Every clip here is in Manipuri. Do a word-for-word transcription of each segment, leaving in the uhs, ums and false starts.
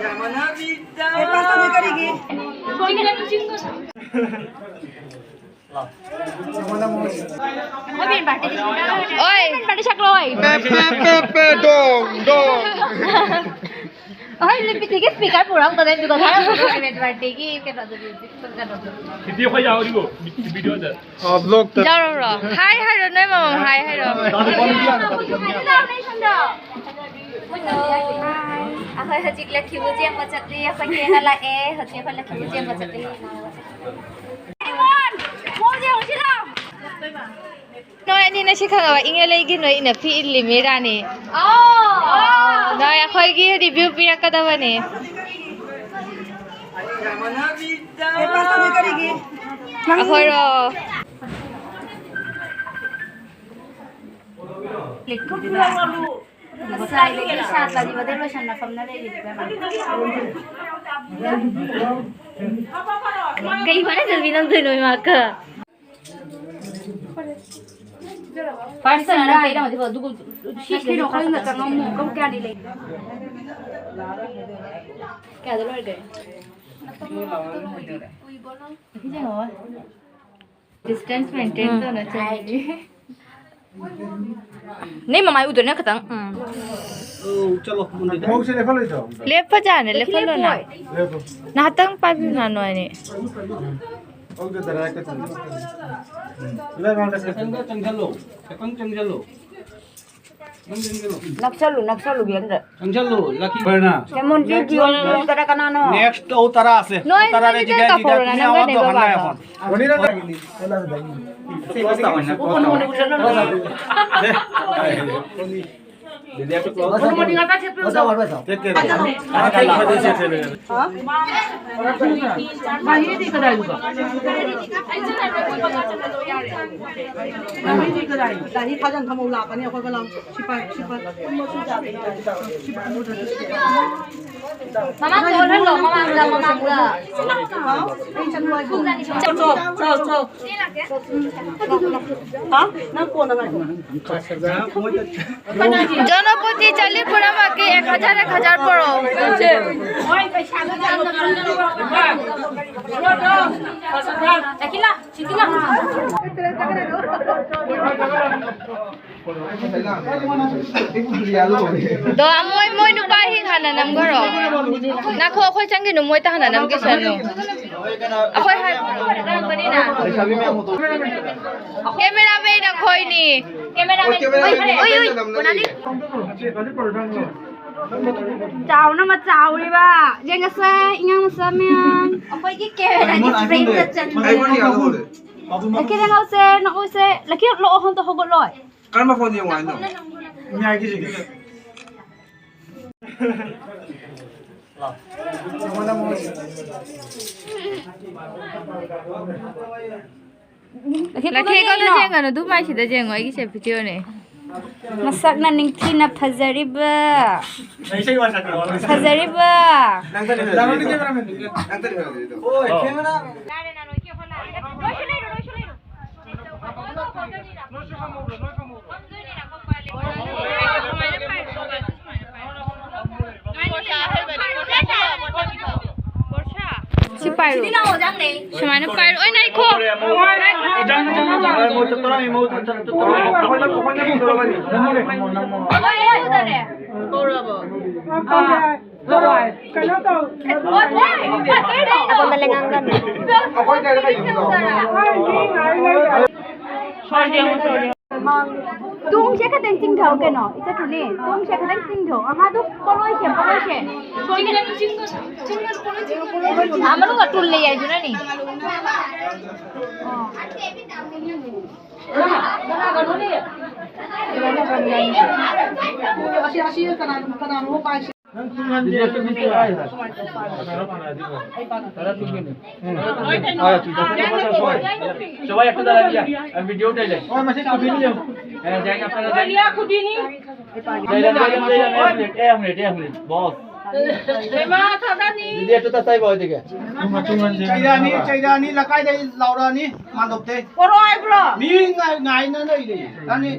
ꯑꯦ, ꯄꯥꯁ ꯇꯧꯗꯣꯏ ꯀꯔꯤꯒꯤ? ꯍꯣꯏ, ꯕꯦꯟ ꯄꯥꯔꯇꯤ꯫ ꯑꯣꯏ꯫ ꯕꯦꯟ ꯄꯥꯔꯇꯤ ꯁꯛꯂꯣꯏ꯫ ꯄꯦ, ꯄꯦ, ꯄꯦ, ꯄꯦ, ꯗꯣꯡ, ꯗꯣꯡ꯫ ꯑꯍꯣꯏ, ꯂꯤꯄꯤꯇꯤꯒꯤ ꯁ꯭ꯄꯤꯀꯔ ꯄꯨꯔꯛꯑꯝꯒꯗꯣꯏ ꯑꯗꯨꯒ ꯊꯥꯔꯛꯄꯗꯣ ꯕꯦꯟ ꯄꯥꯔꯇꯤꯒꯤ ꯀꯩꯅꯣꯗꯨꯗꯤ, ꯀꯩꯅꯣꯗꯣ꯫ ꯁꯤꯗꯤ ꯑꯩꯈꯣꯏ ꯌꯥꯎꯔꯤꯕꯣ, ꯚꯤꯗꯤꯑꯣꯗ꯫ ꯑ, ꯕ꯭ꯂꯣꯛꯇ꯫ ꯌꯥꯎꯔꯕ꯭ꯔꯣ? ꯍꯥꯏ ꯍꯥꯏꯔꯣ, ꯅꯣꯏ ꯃꯃꯥꯡ ꯍꯥꯏ ꯍꯥꯏꯔꯣ꯫ ꯍꯥꯏ꯫ ꯑꯩꯈꯣꯏ ꯍꯧꯖꯤꯛ ꯂꯛꯈꯤꯕꯨ ꯆꯦꯟꯕ ꯆꯠꯂꯤ, ꯑꯩꯈꯣꯏ ꯆꯦ ꯍꯜꯂꯛꯑꯦ, ꯍꯧꯖꯤꯛ ꯑꯩꯈꯣꯏ ꯂꯛꯈꯤꯕꯨ ꯆꯦꯟꯕ ꯆꯠꯂꯤ꯫ ꯅꯣꯏ ꯑꯅꯤꯅ ꯁꯤ ꯈꯪꯉꯕ? ꯏꯪꯉꯦ ꯂꯩꯒꯤ ꯅꯣꯏ ꯏꯅ ꯐꯤ ꯏꯜꯂꯤꯃꯤ ꯔꯥꯅꯤ꯫ ꯅꯣꯏ ꯑꯩꯈꯣꯏꯒꯤ ꯔꯤꯚ꯭ꯌꯨ ꯄꯤꯔꯛꯀꯗꯕꯅꯤ꯫ ꯑꯦ, ꯄꯥꯁ ꯇꯧꯗꯣꯏ ꯀꯔꯤꯒꯤ? ꯑꯩꯈꯣꯏꯔꯣ? ꯉꯁꯥꯏꯗꯒꯤ ꯁꯥꯇ꯭ꯔꯗꯤ ꯃꯗꯩ ꯂꯣꯏꯁꯟꯅꯐꯝꯅ ꯂꯩꯔꯤꯗꯨꯒ꯫ ꯀꯩ ꯍꯣꯠꯅꯖꯕꯤ ꯅꯝꯗꯣꯏꯅꯣ ꯏꯃꯥꯀ? ꯐꯥꯔꯁ ꯇꯅ ꯅꯪ ꯀꯩꯗ ꯑꯃꯗꯤ ꯐꯕ? ꯑꯗꯨꯒ ꯁꯤ ꯀꯩꯅꯣ, ꯑꯩꯈꯣꯏꯅ ꯆꯪꯉꯝꯃꯣ꯫ ꯀꯧ ꯀꯌꯥꯗꯤ ꯂꯩ? ꯀꯌꯥꯗ ꯂꯣꯏꯔꯒꯦ? Distance maintain ꯎꯝ꯫ ꯇꯧꯅ ꯆꯠꯂꯤ꯫ ꯅꯣꯏ ꯃꯃꯥꯏ ꯎꯗꯣꯏꯅꯦ ꯈꯇꯪ꯫ ꯎꯝ꯫ ꯑꯧ, ꯆꯠꯂꯣ, ꯃꯨꯟꯗꯦ꯫ ꯈꯣꯡꯎꯞꯁꯦ ꯂꯦꯞꯍꯜꯂꯣꯏꯗ꯭ꯔꯣ? ꯂꯦꯞꯄꯖꯥꯠꯅꯦ, ꯂꯦꯞꯍꯜꯂꯣꯅ꯫ ꯂꯦꯞꯄꯣ꯫ ꯉꯥꯏꯍꯥꯛꯇꯪ ꯄꯥꯏꯕꯤꯌꯨ ꯅꯍꯥꯟ ꯅꯣꯏ ꯑꯅꯤ꯫ ꯎꯝ꯫ ꯈꯤꯇꯪꯒ ꯆꯪꯁꯜꯂꯣ, ꯈꯤꯇꯪ ꯆꯪꯁꯜꯂꯣ꯫ ꯅꯪ ꯆꯪꯁꯜꯂꯣ꯫ ꯅꯛꯁꯜꯂꯨ, ꯅꯛꯁꯜꯂꯨ, ꯕꯦꯟꯗ꯫ ꯆꯪꯁꯜꯂꯣ, ꯂꯛꯀꯤ ꯕꯔꯅ꯫ ꯀꯦꯃꯣꯟ ꯇꯤꯒꯤ ꯑꯣꯟ ꯀꯗꯥ ꯀꯅꯥꯅꯣ? Next ꯇꯧ ꯇꯔꯥꯁꯦ꯫ ꯅꯣꯏ ꯇꯔꯥ ꯑꯅꯤꯗꯤ ꯔꯦꯖꯤꯒꯦꯟ ꯀꯥꯈꯠꯂꯣ, ꯅꯪꯒ ꯅꯦ ꯕꯕꯥꯒ꯫ ꯒꯥꯔꯤ ꯊꯥꯖꯟ ꯊꯝꯃꯧ ꯂꯥꯛꯀꯅꯤ ꯑꯩꯈꯣꯏꯒ ꯂꯥꯛ ꯁꯤꯄꯥꯏ ꯁꯤꯄꯥꯏ ꯃꯃꯥꯡꯗ ꯑꯣꯜꯍꯜꯂꯣ, ꯃꯃꯥꯡꯗ, ꯃꯃꯥꯡꯗ꯫ ꯍꯥꯎ? ꯑꯩ ꯆꯠꯂꯨ ꯍꯥꯏꯕ꯭ꯔꯣ? ꯆꯣ, ꯆꯣ, ꯆꯣ, ꯆꯣ꯫ ꯍꯥ? ꯅꯪ ꯀꯣꯟꯅ ꯉꯥꯏꯈꯣ꯫ ꯖꯣꯟ কোটি চালি পুরা বাকি এক হাজার, এক হাজার পড়ো। ꯗꯣ, ꯃꯣꯏ, ꯃꯣꯏ ꯅꯨꯄꯥ ꯍꯤ ꯍꯥꯟꯅ ꯅꯝꯈ꯭ꯔꯣ꯫ ꯉꯥꯏꯈꯣ, ꯑꯩꯈꯣꯏ ꯆꯪꯈꯤꯅꯨ, ꯃꯣꯏ ꯇ ꯍꯥꯟꯅ ꯅꯝꯈꯤꯁꯅꯨ꯫ ꯑꯩꯈꯣꯏ ꯍꯥꯏ-, ꯀꯦꯃꯦꯔꯥꯃꯦꯟ ꯑꯩꯈꯣꯏꯅꯤ꯫ ꯀꯦꯃꯦꯔꯥꯃꯦꯟ, ꯎꯏ, ꯎꯏ, ꯎꯏ, ꯀꯣꯅꯥꯂꯤ꯫ ꯆꯥꯎꯅ ꯑꯃ ꯆꯥꯎꯔꯤꯕ꯫ ꯌꯦꯡꯉꯁꯦ, ꯏꯉꯥꯡ ꯃꯆꯥ ꯃꯌꯥꯝ꯫ ꯑꯩꯈꯣꯏꯒꯤ ꯀꯦꯃꯦꯔꯥꯒꯤ ꯐ꯭ꯔꯦꯝꯗ ꯆꯟꯕ꯫ ꯂꯛꯀꯤ ꯂꯦꯡꯍꯧꯁꯦ, ꯅꯣꯛꯍꯧꯁꯦ꯫ ꯂꯛꯀꯤ ꯂꯣꯛ ꯑꯍꯨꯝꯗꯣ ꯍꯧꯒꯠꯂꯣꯏ꯫ ꯀꯔꯝꯕ ꯐꯣꯟ ꯌꯦꯡꯉꯣ ꯍꯥꯏꯅꯣ? ꯃꯌꯥꯏꯒꯤꯁꯦ꯫ ꯂꯛꯀꯤ ꯀꯣꯟꯗ ꯌꯦꯡꯒꯅꯨ, ꯑꯗꯨ ꯃꯥꯏꯁꯤꯗ ꯌꯦꯡꯉꯣ, ꯑꯩꯒꯤꯁꯦ ꯚꯤꯗꯤꯑꯣꯅꯦ꯫ ꯃꯁꯛꯅ ꯅꯤꯡꯊꯤꯅ ꯐꯖꯔꯤꯕ꯫ ꯐꯖꯔꯤꯕ꯫ ꯁꯤ ꯄꯥꯏꯔꯣ꯫ ꯁꯨꯃꯥꯏꯅ ꯄꯥꯏꯔꯣ꯫ ꯑꯣꯏ, ꯉꯥꯏꯈꯣ꯫ ꯀꯧꯔꯕꯣ? ꯑꯥ꯫ ꯀꯩꯅꯣ ꯇꯧ꯫ ꯑꯩꯉꯣꯟꯗ ꯂꯩꯉꯥꯡꯒꯅꯨ꯫ ꯇꯨꯡꯁꯦ ꯈꯤꯇꯪ ꯆꯤꯡꯊꯧ ꯀꯩꯅꯣ, ꯏꯆꯠꯇꯨꯅꯦ꯫ ꯇꯨꯡꯁꯦ ꯈꯤꯇꯪ ꯆꯤꯡꯊꯧ꯫ ꯑꯍꯥꯗꯨ ꯄꯣꯠꯂꯣꯏꯁꯦ, ꯄꯣꯠꯂꯣꯏꯁꯦ꯫ ꯑꯥ, ꯃꯅꯨꯡꯗ ꯇꯨꯜ ꯂꯩ ꯍꯥꯏꯗꯨꯅꯅꯤ꯫ ꯑꯣ꯫ ꯑꯁꯤ, ꯑꯁꯤ ꯀꯅꯥꯅꯣ, ꯀꯅꯥꯅꯣ ꯄꯥꯏꯁꯦ? ꯕꯣꯁ꯫ ꯍꯩꯃꯥ ꯊꯥꯗꯅꯤ꯫ ꯆꯩꯔꯥꯅꯤ, ꯆꯩꯔꯥꯅꯤ, ꯂꯩꯀꯥꯏꯗꯩ ꯂꯥꯎꯔꯛꯑꯅꯤ, ꯃꯥꯟꯗꯣꯞꯇꯩ꯫ ꯄꯣꯔꯛꯑꯣ ꯍꯥꯏꯕ꯭ꯔꯣ? ꯃꯤ ꯉꯥꯏ-, ꯉꯥꯏꯅ ꯂꯩꯔꯦ꯫ ꯆꯥꯅꯤ꯫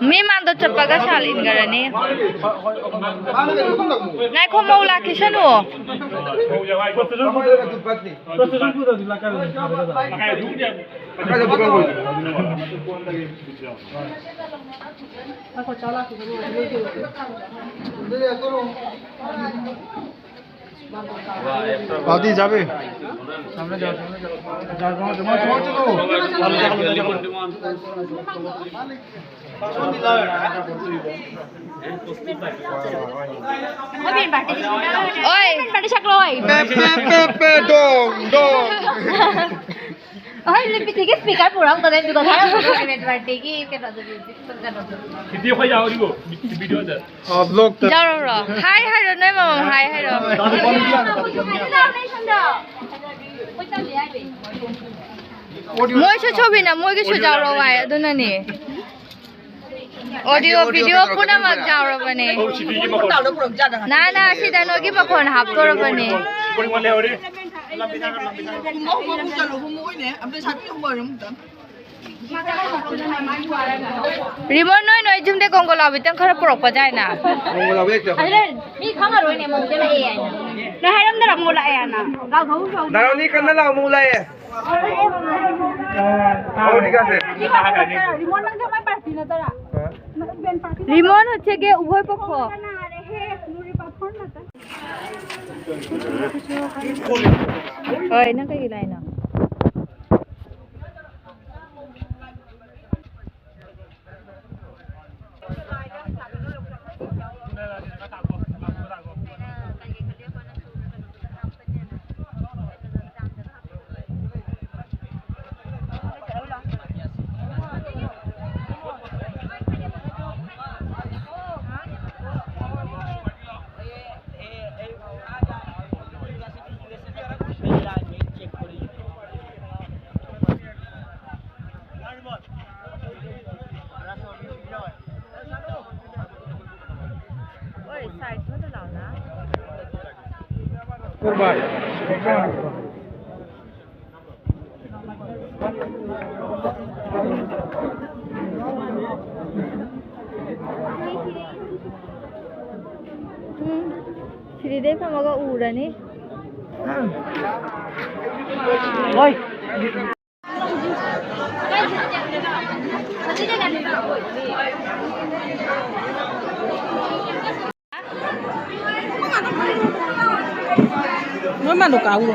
ꯃꯤ ꯃꯥꯟꯗꯣ ꯆꯠꯄꯒ ꯁꯥꯜ ꯏꯟꯈ꯭ꯔꯅꯤ꯫ ꯉꯥꯏꯈꯣ, ꯃꯧ ꯂꯥꯛꯈꯤꯁꯅꯨ꯫ পাতি যাবে। ওই। Pay, pay, pay, pay, Dong, Dong. ওই, লিপি থেকে স্পিকার পুরাম করে দুটো ধারা বন্ধ করে নেটওয়ার্ক দেখি কেন ভিডিও কই যাও দিব ভিডিও দে। ꯌꯥꯎꯔꯕ꯭ꯔꯣ? ꯍꯥꯏ ꯍꯥꯏꯔꯣ, ꯅꯣꯏ ꯃꯃꯥ ꯍꯥꯏ ꯍꯥꯏꯔꯣ꯫ ꯃꯣꯏꯁꯨ ꯁꯣꯕꯤꯅ ꯃꯣꯏꯒꯤꯁꯨ ꯌꯥꯎꯔꯣ ꯍꯥꯏ, ꯑꯗꯨꯅꯅꯦ꯫ ꯑꯣꯗꯤꯑꯣ ꯚꯤꯗꯤꯑꯣ ꯄꯨꯝꯅꯃꯛ ꯌꯥꯎꯔꯕꯅꯦ꯫ ꯅꯥ, ꯅꯥ, ꯁꯤꯗ ꯅꯣꯏꯒꯤ ꯃꯈꯣꯟ ꯍꯥꯞꯇꯣꯔꯕꯅꯦ꯫ ꯍꯨꯝꯃꯣ, ꯍꯨꯝꯃꯣ, ꯑꯃꯨꯛ ꯆꯠꯂꯣ, ꯍꯨꯝꯃꯣ ꯑꯣꯏꯅꯦ꯫ ꯑꯝꯇ ꯁꯥꯠꯄꯤ ꯍꯨꯝꯃꯣ ꯑꯝꯇ꯫ ꯔꯤꯃꯣꯟ, ꯅꯣꯏ ꯅꯣꯏ ꯌꯨꯝꯗꯩ ꯀꯣꯡꯒꯣ ꯂꯥꯎꯕꯤꯇꯪ ꯈꯔ ꯄꯨꯔꯛꯄ ꯌꯥꯏꯅ꯫ ꯀꯣꯡꯒꯣ ꯂꯥꯎꯕꯤ ꯂꯩꯇꯦ ꯑꯩꯈꯣꯏ꯫ ꯑꯗꯨꯅ ꯃꯤ ꯈꯪꯉꯔꯣꯏꯅꯦ ꯃꯧꯁꯦ ꯂꯥꯛꯑꯦ ꯍꯥꯏꯅ꯫ ꯅꯪ ꯍꯥꯏꯔꯝꯗ꯭ꯔꯥ ꯃꯧ ꯂꯥꯛꯑꯦ ꯍꯥꯏꯅ? ꯂꯥꯎꯊꯣꯛꯎ ꯂꯥꯎ꯫ ꯅꯥꯔꯣꯅꯤ ꯀꯟꯅ ꯂꯥꯎ, ꯃꯧ ꯂꯥꯛꯑꯦ꯫ ꯃꯧꯗꯤ ꯀꯥꯁꯦ꯫ ꯔꯤꯃꯣꯟ ꯅꯪꯁꯦ ꯃꯥꯏ ꯄꯥꯔꯇꯤ ꯅꯠꯇꯔꯥ? ꯔꯤꯃꯣꯟ ꯍꯣꯠꯁꯦꯒꯦ ꯎꯚꯣꯏ ꯄꯣꯛꯈꯣ꯫ ꯍꯣꯏ, ꯅꯪ ꯀꯩꯒꯤ ꯂꯥꯛꯏꯅꯣ? ꯎꯝ, ꯁꯤꯔꯤꯗꯩ ꯐꯝꯃꯒ ꯎꯔꯅꯤ꯫ ꯍꯣꯏ꯫ Normal lo cago.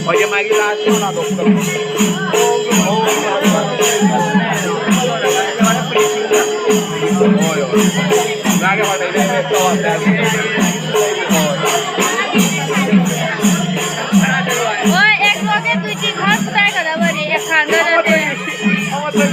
Oye, Maggie, la hace una doctora. ꯍꯣꯏ, ꯑꯦꯛꯁ ꯋꯥꯛꯀꯦ ꯇꯨꯏꯇꯤ ꯈꯔ ꯐꯨꯒꯥꯏꯒꯗꯕꯅꯤ, ꯑꯦꯛꯁ ꯍꯥꯟꯗ ꯅꯠꯇꯦ꯫